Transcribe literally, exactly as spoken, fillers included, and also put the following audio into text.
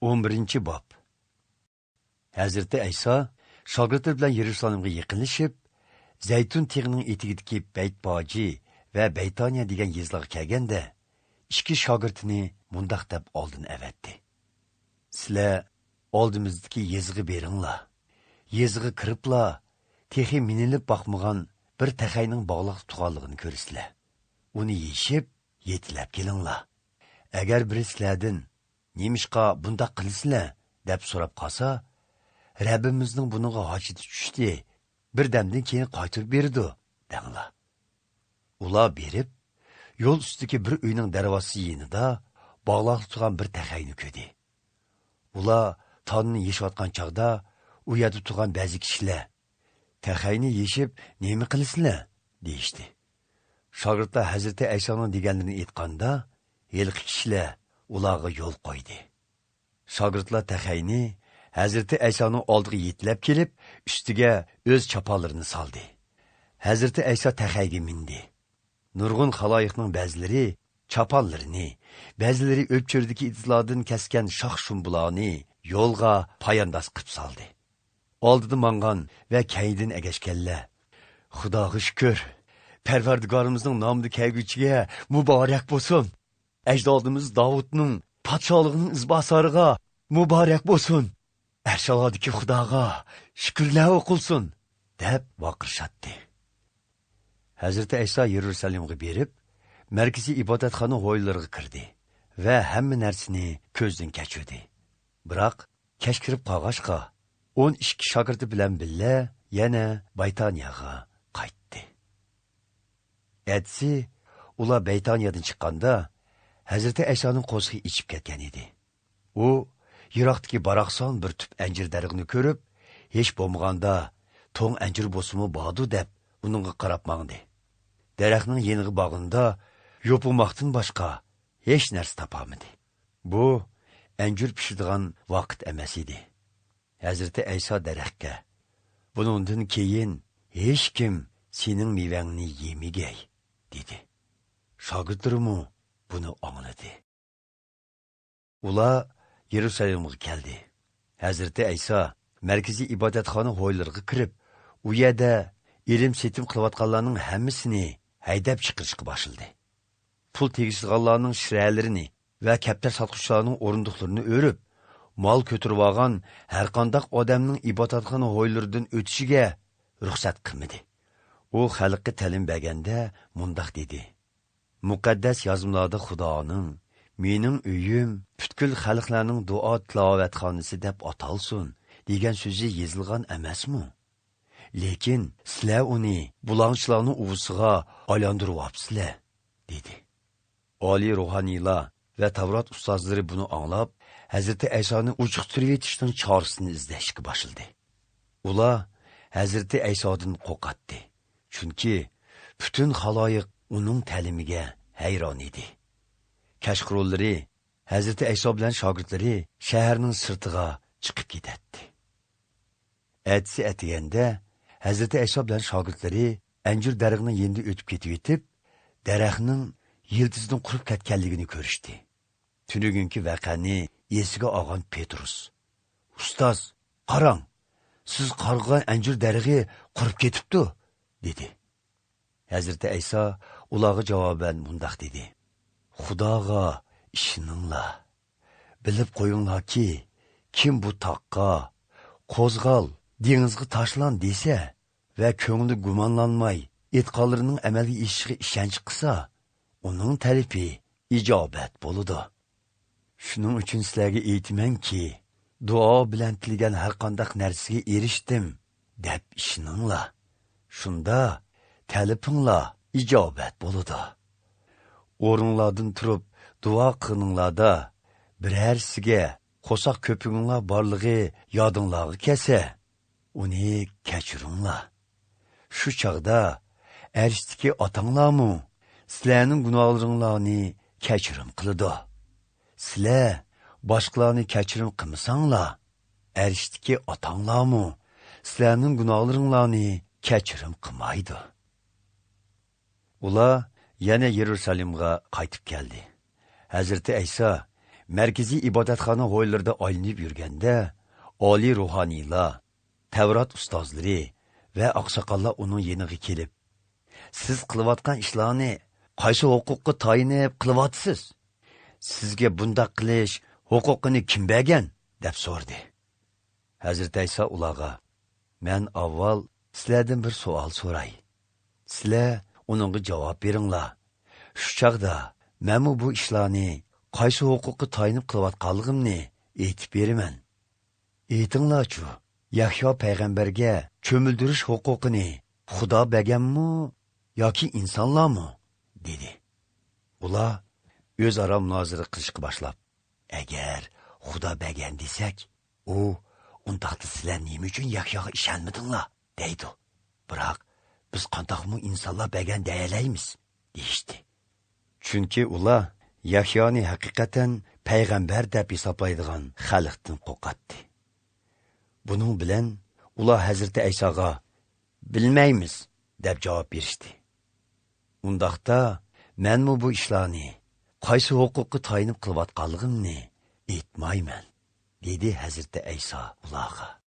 ئون بىرىنچى باب. ھەزرىتى ئەيسا شاگىرتلىرى بىلەن يېرۇسالېمغا يېقىنلىشىپ، زەيتۇن تېغىنىڭ ئېتىكىدىكى بەيتپاجى ۋە بەيتانىيە دېگەن يېزىلارغا كەلگەندە، ئىككى شاگىرتىنى مۇنداق دەپ ئالدىن ئەۋەتتى: «سىلەر ئالدىمىزدىكى يېزىغا بېرىڭلار. يېزىغا كىرىپلا، تېخى مىنىلىپ باقمىغان بىر تەخەينىڭ باغلاقتا تۇرغانلىقىنى كۆرىسىلەر. ئۇنى يېشىپ، يېتىلەپ كېلىڭلار. ئەگەر بىرى سىلەردىن، 'نېمىشقا بۇنداق قىلىسىلەر؟' دەپ سوراپ قالسا، 'رەببىمىزنىڭ بۇنىڭغا ھاجىتى چۈشتى، بىر دەمدىن كېيىن قايتۇرۇپ بېرىدۇ' دەڭلار.» ئۇلار بېرىپ، يول ئۈستىدىكى بىر ئۆينىڭ دەرۋازىسى يېنىدا باغلاقتا تۇرغان بىر تەخەينى كۆردى. ئۇلار تانىنى يېشىۋاتقان چاغدا، ئۇ يەردە تۇرغان بەزى كىشىلەر، «تەخەينى يېشىپ نېمە قىلىسىلەر؟» دېيىشتى. شاگىرتلار ھەزرىتى ئەيسانىڭ دېگەنلىرىنى ئېيتقاندا، ھېلىقى كىشىلەر ئۇلارغا يول قويدى. شاگىرتلار تەخەينى ھەزرىتى ئەيسانىڭ ئالدىغا يېتىلەپ كېلىپ، ئۈستىگە ئۆز چاپانلىرىنى سالدى. ھەزرىتى ئەيسا تەخەيگە مىندى. نۇرغۇن خالايىقنىڭ بەزىلىرى چاپانلىرىنى، بەزىلىرى ئۆپچۆرىدىكى ئېتىزلاردىن كەسكەن شاخ-شۇمبىلارنى يولغا پايانداز قىلىپ سالدى. ئالدىدا ماڭغان ۋە كەينىدىن ئەگەشكەنلەر، «خۇداغا شۈكۈر، پەرۋەردىگارىمىزنىڭ نامىدا كەلگۈچىگە مۇبارەك بولسۇن! ئەجدادىمىز داۋۇتنىڭ پادىشاھلىقىنىڭ ئىزباسارىغا مۇبارەك بولسۇن! ئەرشئالادىكى خۇداغا شۈكۈرلەر ئوقۇلسۇن!» دەپ ۋارقىرىشاتتى. ھەزرىتى ئەيسا يېرۇسالېمغا بېرىپ، مەركىزىي ئىبادەتخانا ھويلىلىرىغا كىردى ۋە ھەممە نەرسىنى كۆزدىن كەچۈردى. بىراق، كەچ كىرىپ قالغاچقا، ئون ئىككى شاگىرتى بىلەن بىللە يەنە بەيتانىيەگە قايتتى. ئەتىسى ئۇلار بەيتانىيەدىن چىققاندا، ھەزرىتى ئەيسانىڭ قورسىقى ئېچىپ كەتكەن ئىدى. ئۇ يىراقتىكى باراقسان بىر تۈپ ئەنجۈر دەرىخىنى كۆرۈپ، ھېچ بولمىغاندا توڭ ئەنجۈر بولسىمۇ باردۇ دەپ، ئۇنىڭغا قاراپ ماڭدى. دەرەخنىڭ يېنىغا بارغىنىدا، يوپۇرماقتىن باشقا ھېچ نەرسە تاپالمىدى. بۇ ئەنجۈر پىشىدىغان ۋاقىت ئەمەس ئىدى. ھەزرىتى ئەيسا دەرەخكە، «بۇنىڭدىن كېيىن ھېچكىم سېنىڭ مېۋەڭنى يېمىگەي» دېدى. شاگىرتلىرىمۇ بۇنى ئاڭلىدى. ئۇلار يېرۇسالېمغا كەلدى. ھەزرىتى ئەيسا مەركىزىي ئىبادەتخانا ھويلىرىغا كىرىپ، ئۇ يەردە ئېلىم-سېتىم قىلىۋاتقانلارنىڭ ھەممىسىنى ھەيدەپ چىقىرىشقا باشلىدى. پۇل تېگىشىدىغانلارنىڭ شىرەلىرىنى ۋە كەپتەر ساتقۇچىلارنىڭ ئورۇندۇقلىرىنى ئۆرۈپ، مال كۆتۈرۈۋالغان ھەرقانداق ئادەمنىڭ ئىبادەتخانا ھويلىرىدىن ئۆتۈشىگە رۇخسەت قىلمىدى. ئۇ خەلققە تەلىم بەرگەندە مۇنداق دېدى: «مۇقەددەس يازمىلاردا خۇدانىڭ، 'مېنىڭ ئۆيۈم پۈتكۈل خەلقلەرنىڭ دۇئا تىلاۋەتخانىسى دەپ ئاتالسۇن» دېگەن سۆزى يېزىلغان ئەمەسمۇ؟ لېكىن سىلەر ئۇنى بۇلاڭچىلارنىڭ ئۇۋىسىغا ئايلاندۇرۇۋاپسىلەر» دېدى. ئالىي روھانىيلار ۋە تەۋرات ئۇستازلىرى بۇنى ئاڭلاپ، ھەزرىتى ئەيسانى ئۇجۇقتۇرۇۋېتىشنىڭ چارىسىنى ئىزدەشكە باشلىدى. ئۇلار ھەزرىتى ئەيسادىن قورقاتتى، چۈنكى پۈتۈن خالايىق ئۇنىڭ تەلىمىگە ھەيران ئىدى. كەچقۇرۇنلىرى ھەزرىتى ئەيسا بىلەن شاگىرتلىرى شەھەرنىڭ سىرتىغا چىقىپ كېتەتتى. ئەتىسى ئەتىگەندە ھەزرىتى ئەيسا بىلەن شاگىرتلىرى ئەنجۈر دەرىخىنىڭ يېنىدا ئۆتۈپ كېتىۋېتىپ، دەرەخنىڭ يىلتىزىدىن قۇرۇپ كەتكەنلىكىنى كۆرۈشتى. تۈنۈگۈنكى ۋەقەنى ئېسىگە ئالغان پېتروس، «ئۇستاز، قاراڭ، سىز قارغىغان ئەنجۈر دەرىخى قۇرۇپ كېتىپتۇ» دېدى. ھەزرىتى ئەيسا ئۇلارغا جاۋابەن مۇنداق دېدى: «خۇداغا ئىشىنىڭلار. بىلىپ قويۇڭلاركى، كىم بۇ تاغقا، 'قوزغال، دېڭىزغا تاشلان' دېسە ۋە كۆڭلى گۇمانلانماي، ئېيتقانلىرىنىڭ ئەمەلگە ئېشىشىغا ئىشەنچ قىلسا، ئۇنىڭ تەلىپى ئىجابەت بولىدۇ. شۇنىڭ ئۈچۈن سىلەرگە ئېيتىمەنكى، دۇئا بىلەن تىلىگەن ھەرقانداق نەرسىگە ئېرىشتىم، دەپ ئىشىنىڭلار. شۇندا تەلىپىڭلار ئىجابەت بولىدۇ. ئورنۇڭلاردىن تۇرۇپ دۇئا قىلغىنىڭلاردا، بىرەرسىگە قورساق كۆپۈكۈڭلار بارلىقى يادىڭلارغا كەلسە، ئۇنى كەچۈرۈڭلار. شۇ چاغدا ئەرشتىكى ئاتاڭلارمۇ سىلەرنىڭ گۇناھلىرىڭلارنى كەچۈرۈم قىلىدۇ. سىلەر باشقىلارنى كەچۈرۈم قىلمىساڭلار، ئەرشتىكى ئاتاڭلارمۇ سىلەرنىڭ گۇناھلىرىڭلارنى كەچۈرۈم قىلمايدۇ.» ئۇلار يەنە يېرۇسالېمغا قايتىپ كەلدى. ھەزرىتى ئەيسا، مەركىزىي ئىبادەتخانا ھويلىرىدا ئايلىنىپ يۈرگەندە، ئالىي روھانىيلار، تەۋرات ئۇستازلىرى ۋە ئاقساقاللار ئۇنىڭ يېنىغا كېلىپ، سىز قىلىۋاتقان ئىشلارنى قايسى ھوقۇققا تايىنىپ قىلىۋاتىسىز؟ سىزگە بۇنداق قىلىش ھوقۇقىنى كىم بەرگەن؟ دەپ سورىدى. ھەزرىتى ئەيسا ئۇلارغا، مەن ئاۋۋال سىلەردىن بىر سوئال سوراي. سىلەر ئۇنىڭغا جاۋاب بېرىڭلار. شۇ چاغدا مەنمۇ بۇ ئىشلارنى قايسى ھوقۇققا تايىنىپ قىلىۋاتقانلىقىمنى ئېيتىپ بېرىمەن. ئېيتىڭلارچۇ، يەھيا پەيغەمبەرگە چۆمۈلدۈرۈش ھوقۇقىنى خۇدا بەرگەنمۇ ياكى ئىنسانلارمۇ؟ دېدى. ئۇلار ئۆزئارا مۇنازىرە قىلىشقا باشلاپ، ئەگەر خۇدا بەرگەن دېسەك، ئۇ، ئۇنداقتا سىلەر نېمە ئۈچۈن يەھياغا ئىشەنمىدىڭلار؟ دەيدۇ. بىراق، بىز قانداقمۇ ئىنسانلار بەرگەن دېيەلەيمىز؟ دېيىشتى. چۈنكى ئۇلار يەھيانى ھەقىقەتەن پەيغەمبەر دەپ ھېسابلايدىغان خەلقتىن قورقاتتى. بۇنىڭ بىلەن ئۇلار ھەزرىتى ئەيساغا، بىلمەيمىز، دەپ جاۋاب بېرىشتى. ئۇنداقتا، مەنمۇ بۇ ئىشلارنى قايسى ھوقۇققا تايىنىپ قىلىۋاتقانلىقىمنى ئېيتمايمەن، دېدى ھەزرىتى ئەيسا ئۇلارغا.